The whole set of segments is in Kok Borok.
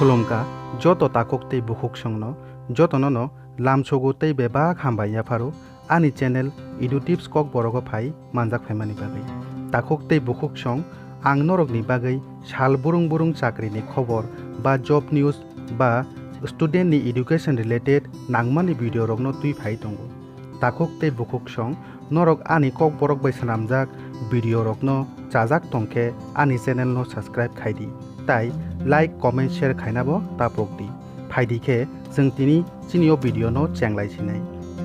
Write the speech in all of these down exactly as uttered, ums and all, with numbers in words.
Khulumkha joto takhuk tei bukhuksongno, jotono no lamsogo tei bebak hambai yapharo ani channel Edu Tips Kokborogo phai manjak phaimani bagwi. Takhuk tei bukhuksong, ang norokni bagwi sal burung burung chakrini khobor ba job news ba student ni education related nangmani video rokno twi phai tongo. Takhuk tei bukhuksong, norok ani Kokborok bai swnamjak video rokno chajak tongkhe ani channel no subscribe khaidi, tai like, comment, share khainabo tapokdi. Phaidi khe chwng tini chini o video no chenglai sinai.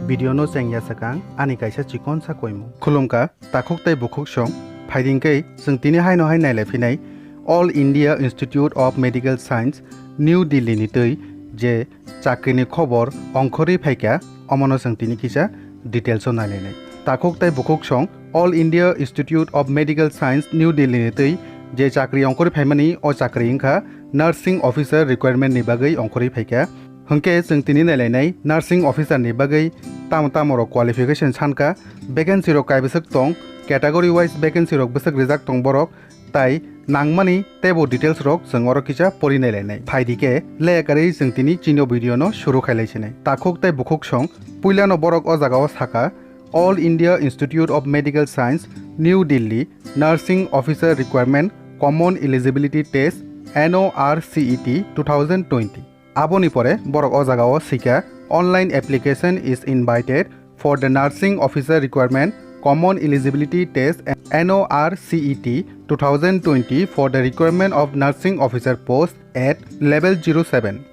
Video no chengya swkang ani kaisa chikonsa koimung. Khulumkha takhuk tei bukhuksong, phaidi hwnkhe chwng tini haino hai nailai phinai All India Institute of Medical Science, New Delhi ni twi je chakrini khobor ongkhorwi phaikha, omono chwng tini kisa details o nailainai. Takhuk tei bukhuksong, All India Institute of Medical Science, New Delhi ni twi je chakri ongkhorwi phaimani, o chakri wngkha Nursing Officer requirement ni bagwi ongkhorwi phaikha. Hwnkhe chwng tini nailainai nursing officer ni bagwi tamo tamo rok qualification sankha, vacancy rok kaibwswk tong, category wise vacancy rok bwswk rijak tong borok, tai nangmani teibo details rok chwng oro kisa pori nailainai. Phaidi khe leyakarwi chwng tini chini o video no suru khailai sinai. Takhuk tei bukhuksong, puilano borok o jagao sakha, All India Institute of Medical Science, New Delhi, Nursing Officer Requirement, Common Eligibility Test, N O R C E T two thousand twenty. Aboni pore borok o jagao swikha, "Online application is invited for the Nursing Officer Requirement, Common Eligibility Test, N O R C E T two thousand twenty for the requirement of nursing officer post at level zero seven."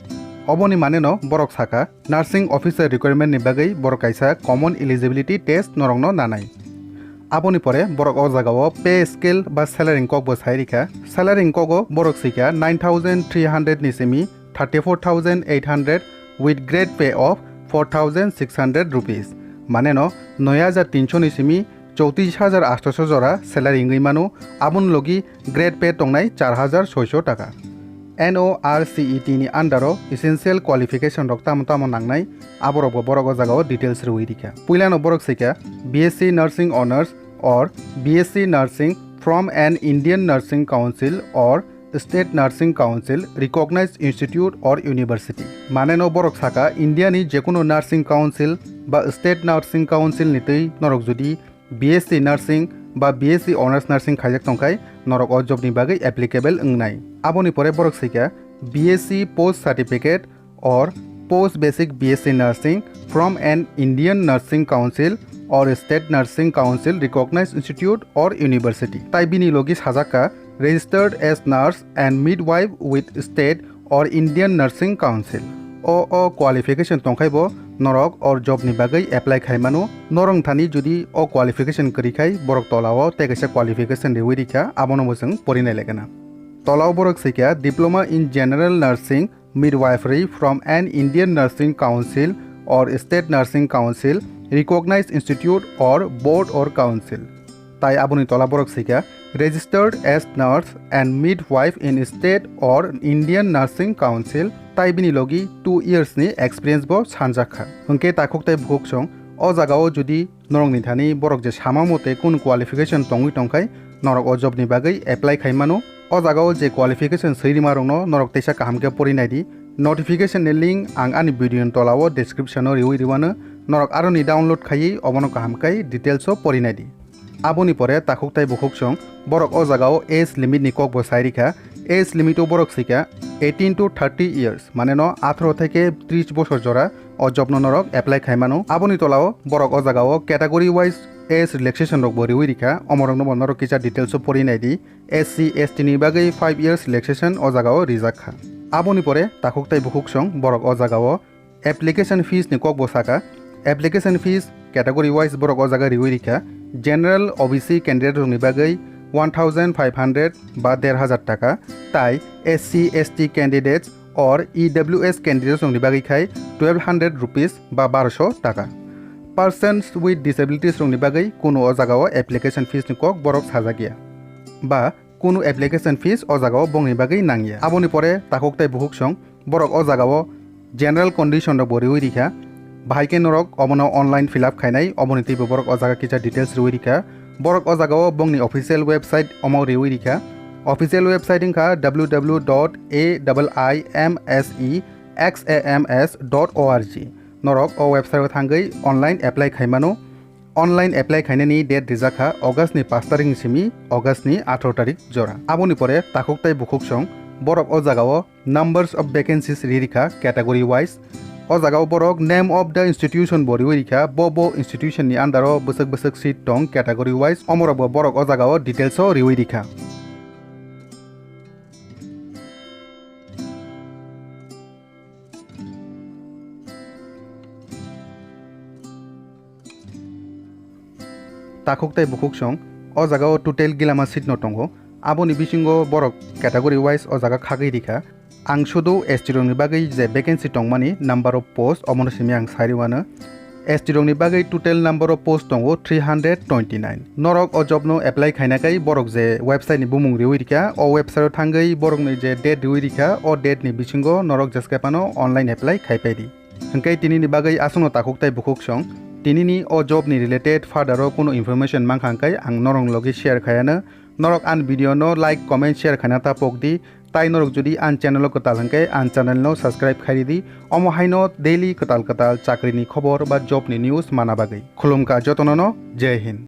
Oboni mane no borok sakha, nursing officer requirement ni bagwi borok kaisa common eligibility test norokno nanai. Aboni pore borok o jagao pay scale ba salary ni kokbo sai rikha. Salary ni kogo borok swikha nine thousand three hundred ni simi thirty-four thousand eight hundred with grade pay of four thousand six hundred rupees. Mane no noi hajar tinso ni simi chowtris hajar atsho jora salary wngwi mano, aboni logi grade pay tongnai char hajar soiso taka. N O R C E T ni under o essential qualification rok tamo tamo nangnai, aborokbo borok o jagao details rwui rikha. Puilano borok swikha B S C Nursing Honours or B S C Nursing from an Indian Nursing Council or State Nursing Council recognized institute or university. Mane no borok sakha India ni jekunu nursing council ba state nursing council ni twi norok jodi B S C nursing ba B S C honours nursing khaijak tongkhai norok o job ni bagwi applicable wngnai. Aboni pore borok swikha B S C post certificate or post basic B S C nursing from an Indian Nursing Council or State Nursing Council recognized institute or university. Tai bini logi sajak kha registered as nurse and midwife with state or Indian Nursing Council. O, o qualification tongkhai bo norok o job ni bagwi apply khai mano. Norok thani jodi o qualification kwrwi khai borok tola o tei kaisa qualification riwi rikha, abono bo chwng pori nai lekha na. Tola o borok swikha Diploma in General Nursing Midwifery from an Indian Nursing Council or State Nursing Council recognized institute or board or council. Tai aboni tola borok swikha registered as nurse and midwife in state or Indian Nursing Council, tai bini logi two years ni experience bo sanjak kha. Hwnkhe takhuk tei bukhuksong, o jagao jodi norokni thani borok je sama mote kunu qualification tongwi tongkhai, norok o job ni bagwi apply khai mano. O jagao je qualification swi rima rokno norok teisa kaham khe pori nai di. Notification ni link ang ani video ni tola o description o riwi rwano, norok aroni download khaiwi obono kaham khe details o pori nai di. Aboni pore takhuk tai bukhuksong borok o jagao age limit ni kokbo sai rikha. Age limit o borok swikha eighteen to thirty years, mane no atharo theke tris bosor jora o job no norok apply khai mano. Aboni tola o borok o jagao category wise age relaxation rok bo riwi rikha, omorok no bo norok kisa details o pori nai di. S C, S T ni bagwi five years relaxation o jagao rijak kha. Aboni pore takhuk tai bukhuksong borok o jagao application fees ni kokbo saka. Application fees category wise borok o jaga riwi rikha. General, O B C candidate rokni bagwi one thousand five hundred ba der hajar taka, tai S C, S T candidates or E W S candidates rokni bagwi khai twelve hundred rupees ba barosho taka. Persons with disabilities rokni bagwi kunu o jagao application fees ni kok borok sajak ya, ba kunu application fees o jagao bongni bagwi nangya. Aboni pore takhuk tai bukhuksong borok o jagao general condition rok bo riwi rikha. Bahai khe norok omono online fill up khainai, oboni twibo borok o jaga kisa details riwi rikha. Borok o jagao bongni official website omo riwi rikha. Official website wngkha w w w dot a i i m s e x a m s dot o r g. Norok o website o thangwi online apply khaimano. Online apply khainani date rijak kha August ni pash tarik ni simi August ni atharo tarik jora. Aboni pore takhuk tai bukhuk song borok o jaga o numbers of vacancies ri rikha category wise. O jaga o borok name of the institution bo riwi rikha, bo bo institution ni under o bwswk bwswk seat tong category wise, omorok bo borok o jaga o details o riwi rikha. Takhuk tai bukhuk song o jaga o total gilama seat no tongo. Aboni bisingo borok category wise o jaga khagwi rikha. Ang sudu S T rokni bagwi je vacancy tongmani number of post omono simi ang sai rwano. S T rokni bagwi total number of post tongo three hundred twenty nine. Norok o job no apply khaina kai borok je website ni bumung riwi rikha, o website o thangwi borokni je date riwi rikha, o date ni bisingo norok jeskepano online apply khai pai di. Hwnkhe tinini bagwi aswkno takhuk tai bukhuk song. Tinini o job ni related further o kunu information mankha hwnkhe ang norok logi share khayano. Norok an video no like, comment, share khaina ta pok di. Tai norok jodi an channel o kwtal hwnkhe an channel no subscribe khai di. Omo haino daily kwtal kwtal chakri ni khobor ba job ni news mana bagwi. Khulumkha jotono no, Jai Hind.